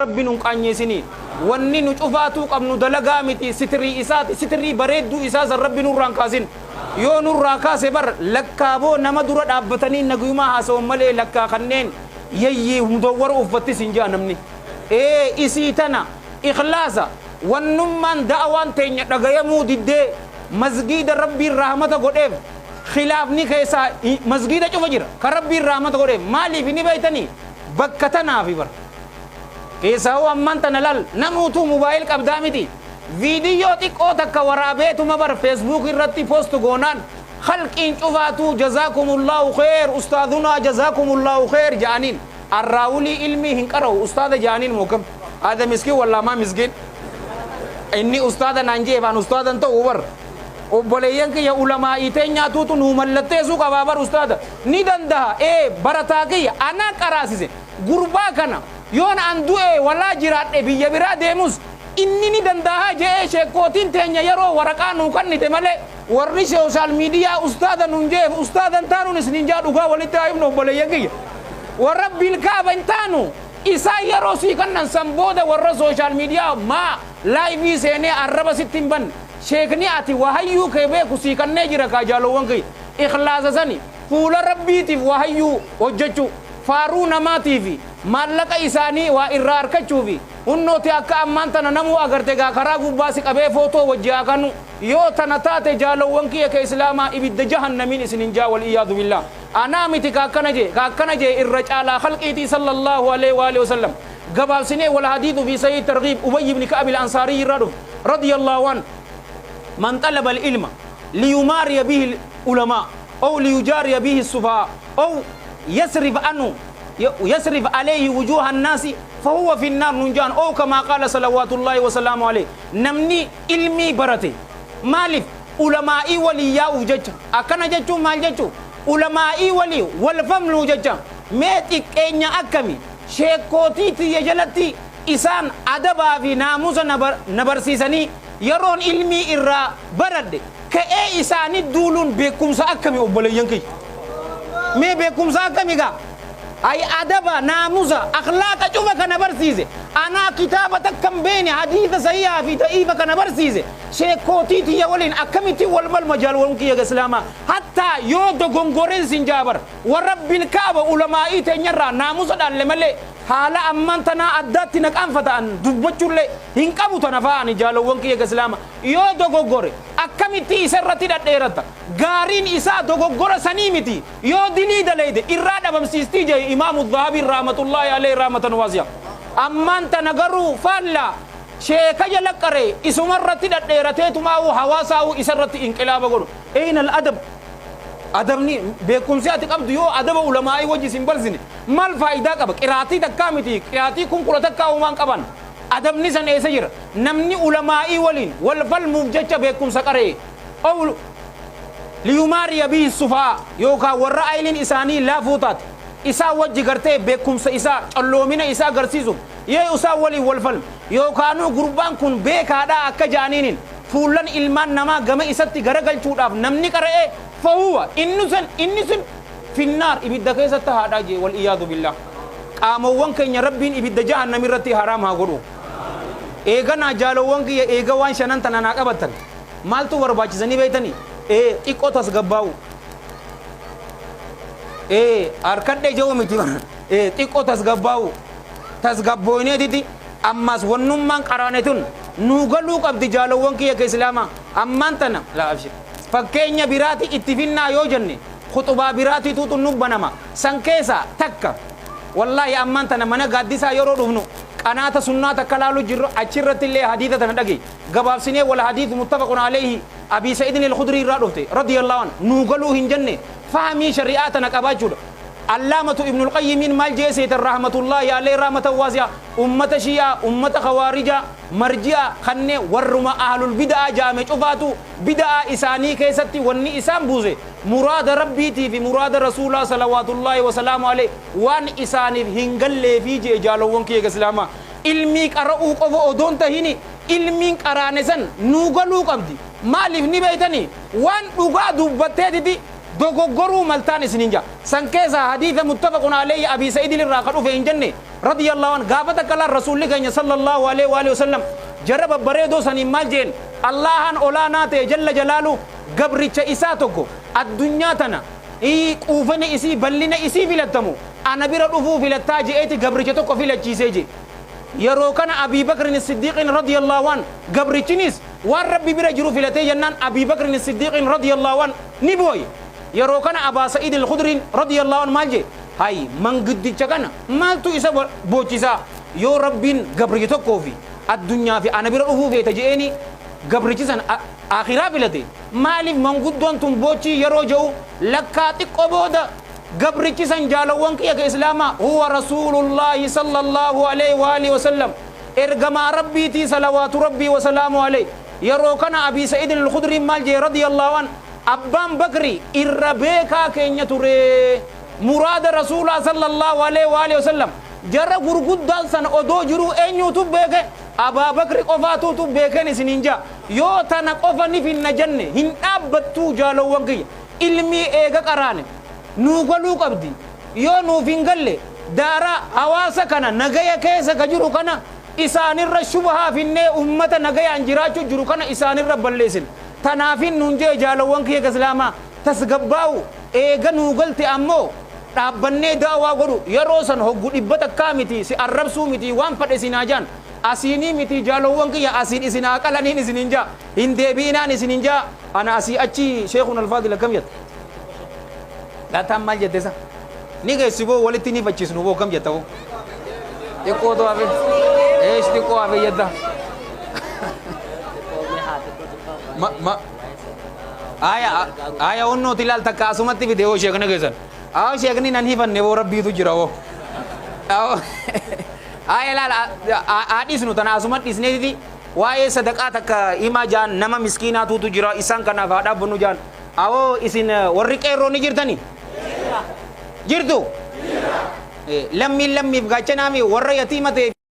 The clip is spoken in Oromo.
Rabbi nun qaanyeessinii. Wanni nu cufaatuu qabnu dalagaa miti, sitrii isaati, sitrii bareedduu isaa san Rabbi nurraa hin kaasin. Yoo nurraa kaase bar lakkaa boo nama dura dhaabbatanii naguyumaa haasawan malee lakkaa kanneen yayyii mudawwara uffatti sin ja'a namni. Ee isii tana ikhlaasa wannummaan da'awaan teenya dhagayamuu diddee masgiida Rabbiin rahmata godheef khilaafni keessaa masgiida cufa jira ka Rabbiin rahmata godheef maaliif ni beeytanii bakka tanaafi bar. Keessaahuu ammaan tana lal namuutuu mobile qabdaa miti viidiyyoo xiqqoo takka waraabeetuma bar Facebook irratti post goonaan khalqiin cufaatuu jazaakumullahu kheer ustaadunaa jazaakumullahu kheer ja'aniin arraawulii ilmii hin qara'u ustaada ja'aniin moo kam haadha miskiin wallaa maa miskiin inni ustaada naan je'eef an ustaada hin ta'u bar obboleeyyan kiyya ulamaa'ii teenyaatuutu nuu mallatteessuu qabaa bar ustaada ni dandaha ee barataa kiyya anaa qaraasise Gurbaa kana yoon an du'ee walaa jiraadhe biyya biraa deemus inni ni dandaaha je'ee sheekkootiin teenya yaroo waraqaa nuu kannite malee warri social media ustaada nuun je'eef ustaada hin taanuun isiniin ja'a dhugaa walitti haa himnu obboleeyyan kiyya. Wa rabbiil kaaba hin taanu isaan yaroo sii kannan san booda warra social media maa live seenee arraba sitti hin banne sheekni ati wahayyuu kee beeku sii kannee jira kaa jaalowwan kiyya ikhlaasa sani fuula rabbiitiif wahayyuu hojjachuu. Faaruu namaatii fi maallaqa isaanii waa irraa arkachuu fi hunnooti akka ammaan tana namuu agarte gaa karaa gubbaa si qabee footoo wajji haa kanu yoo tana taate jaalowwan kiyya ka islaamaa ibidda jahannamiin isinin jaa wal iyaadu billaah anaa miti ka akkana jee ka akkana jee irra caalaa khalqiitii sallallahu aleyhi wa alihi wasallam gabaabsinee wal hadiidu fi sahih targhiib Ubayy ibn Ka'ab al Ansaariy irraa dhufe radiyallahu an man xalaba al ilma liyumaariya bihi al ulamaa ow liyujaariya bihi sufahaa ow yasrif anhu yasrif alayhi wujuha annaasi fahuwa fi nnaar nun ja'an ow kamaa qaala salawaatullaahi wasalaamu alayhi namni ilmii barate maaliif ulamaa'ii walii yaa'uuf jecha akkana jechuun maal jechu ulamaa'ii walii wal famluu jecha mee xiqqeenya akkami sheekkootii tiyya jalatti isaan adabaa fi naamusa na barsiisanii yeroon ilmii irraa baradhe ka'ee isaani duuluun beekumsa akkami obboleeyyan kiyya? Mee beekumsa akkami gaa? Ay adaba, naamusa, akhlaaqa cufa kana barsiise. Anaa kitaaba takka hin beekne hadiisa sahihaa fi da'iifa kana barsiise. Sheekkootii tiyya waliin akkamittiin wal falma jaalwan kiyya islaamaa? Hattaa yoo dogongoreen sin jaa bar. Wa rabbil kaaba ulamaa'ii teenyarraa naamusa dhaalle malee Haala ammaan tanaa addaatti na qaanfata an dubbachuullee hin qabu tana faa ani jaalowwan kiyya islaama yoo dogoggore akkamitti isa irratti dhadheeratta gaariin isaa dogoggora sanii miti yoo dilii dalayde irraa dhabamsiistii jahe imaamu dhahabiin rahmatullaahi alayhi rahmatan waasi'a ammaan tana garuu faallaa sheeka jala qaree isuma irratti dhadheerateetumaa'uu hawaasaa'uu isa irratti inqilaaba godhu eyna al adab Adabni, beekumsi ati qabdu yoo adaba ulamaa'ii wajji sin barsine maal faayidaa qaba? Qiraatii takkaa miti, qiraatii kun kudha takkaa humaa hin qaban. Adabni san eessa jira? Namni ulamaa'ii waliin wal falmuuf jecha beekumsa qara'e, ow liyumaariya bihi sufa'aa, yookaa warra ayliin isaanii laafuu taate, isaan wajji gartee beekumsa isaa, calloomina isaa garsiisuuf yoo isaan waliin wal falme, yookaanuu gurbaan kun beekaadhaa akka ja'aniiniin, fuullan ilmaan namaa gama isatti garagalchuudhaaf namni qara'e fahuwa inni sun inni sun finnaar ibidda keessatti haadhaa jee wal iyaadu billaah qaamowwan keenya rabbiin ibidda jahannam irratti haraam haa godhu eeganaa jaalowwan kiyya eega waan shanan tana naa qabattan maaltu barbaachisanii beeytanii ee xiqqoo tasgabbaa'u ee harkadhee jedhu miti ee xiqqoo tasgabbaa'u tasgabbooyneetiti Ammaas wannummaan qaraane tun nuu galuu qabdi jaalowwan kiyya ka islaamaa. Ammaan tana, laa abshir. Fakkeenya biraati itti finnaa yoo jenne khuxubaa biraatituutu nu banama. San keessaa takka, wallaahi ammaan tana mana gaaddisaa yeroo dhufnu qanaata sunnaa takka laalu jirru achirrattillee hadiisa tana dhagey. Gabaabsinee wal hadiisu muttafaqun aleyhi Abii Sa'iidin al-Khudrii irraa dhufte radiyallahu anhu nuu galuu hin jenne fahmii shari'aa tana qabaachuudha. Allaamatu Ibnul Qayyimiin maal je'e seetan rahmatullaahi aleyhi rahmatan waasi'a ummata shii'aa, ummata khawaarijaa, marji'aa kannee warruma ahlul bida'aa ja'ame cufaatu bida'aa isaanii keessatti wanni isaan buuse muraada Rabbiitii fi muraada Rasuulaa salawaatullaahi wasalaamu aleyhi waan isaaniif hin galleefii je'e jaalowwan kiyya islaamaa ilmii qara'uu qofa odoon tahini ilmiin qaraane san nuu galuu qabdi maaliif ni beeytanii waan dhugaa dubbatteetiti dogoggoruu maltaan isiniin ja'a. San keessaa hadiisa muttafaqun aleyhi Abii Sa'iidin irraa ka dhufe hin jenne? Radiyallahu anhu gaafa takka laal Rasuulli keenya sallallahu alaihi wa alihi wasallam jara babbareedoo saniin maal jeen? Allaahaan olaanaa ta'e jalla jalaalu gabricha isaa tokko addunyaa tana ii quufana isii ballina isii filattamu ana bira dhufuu filattaa je'eeti gabricha tokko filachiisee je. Yeroo kana Abii Bakrin Siddiiqiin radiyallahu anhu gabrichinis waan Rabbi bira jiru filatee jennaan Abii Bakrin Siddiiqiin radiyallahu anhu ni booye. Yeroo kana Abaa Sa'iid Al-Khudriin radiyallahu anhu maal je'e? Hay manguddicha kana maaltu isa boochisaa? Yoo Rabbiin gabricha tokkoo fi addunyaa fi ana bira dhufuu feeta je'eenii gabrichi san aakhiraa filate maaliif manguddoon tun boochii yeroo je'u lakkaa xiqqo booda gabrichi san jaalawwan kiyya ka islaamaa huwa rasuulullaahi sallallahu aleyhi wa alihi wasallam ergamaa Rabbiitii salawaatu Rabbii wa salaamu aleyhi. Yeroo kana Abii Sa'iidin Al-Khudriin maal je'e radiyallahu anhu? Abbaan Bakri irra beekaa keenya ture. Muraada Rasuulaa sallallaahu aleyhi wa aalihi wa sallam jara gurguddaan san odoo jiruu eenyuutu beeke? Abaa Bakri qofaatuutu beekeen isiniin ja'a. Yoo tana qofa ni finna jenne hin dhaabbattuu jaalowwan kiyya. Ilmii eega qaraane nuu galuu qabdi. Yoo nuuf hin galle daara hawaasa kana nagaya keessa ka jiru kana isaanirra shubhaa finnee ummata nagayaan jiraachuu jiru kana isaanirra balleessina. Tanaafin nuun je'e jaalowwan kiyya ka islaamaa tasgabbaa'u eega nuu galte ammoo dhaabbannee da'waa godhu yeroo san hoggu dhibba takkaa miti si arrabsuu miti waan fadhe isin haa ja'an asiinii miti jaalowwan kiyya asiin isin haa qalaniin isiniin ja'a hin deebi'inaan isiniin ja'a ana asii achi sheekhun alfaadil akkam jetta laataan maal jette isa ni geessi boo walitti ni fachisnu boo akkam jetta boo xiqqootu hafe eesh xiqqoo hafe jetta Ma ma Aya aya onnooti ilaal takka asumatti fide hoo sheekna keessan. Awo sheekni nan hifanne boo rabbiitu jira hoo. Awo aya ilaal haa dhiisnu tana asuma dhiisneetiti waa'ee sadaqaa takka himaa jaan nama miskiinaatuutu jira isaan kanaaf haa dhaabbannu jaan. Awo isin warri qeerroo ni jirtani? Jirtu? Lammiin lammiif gaachanaami warra yatiima ta'e.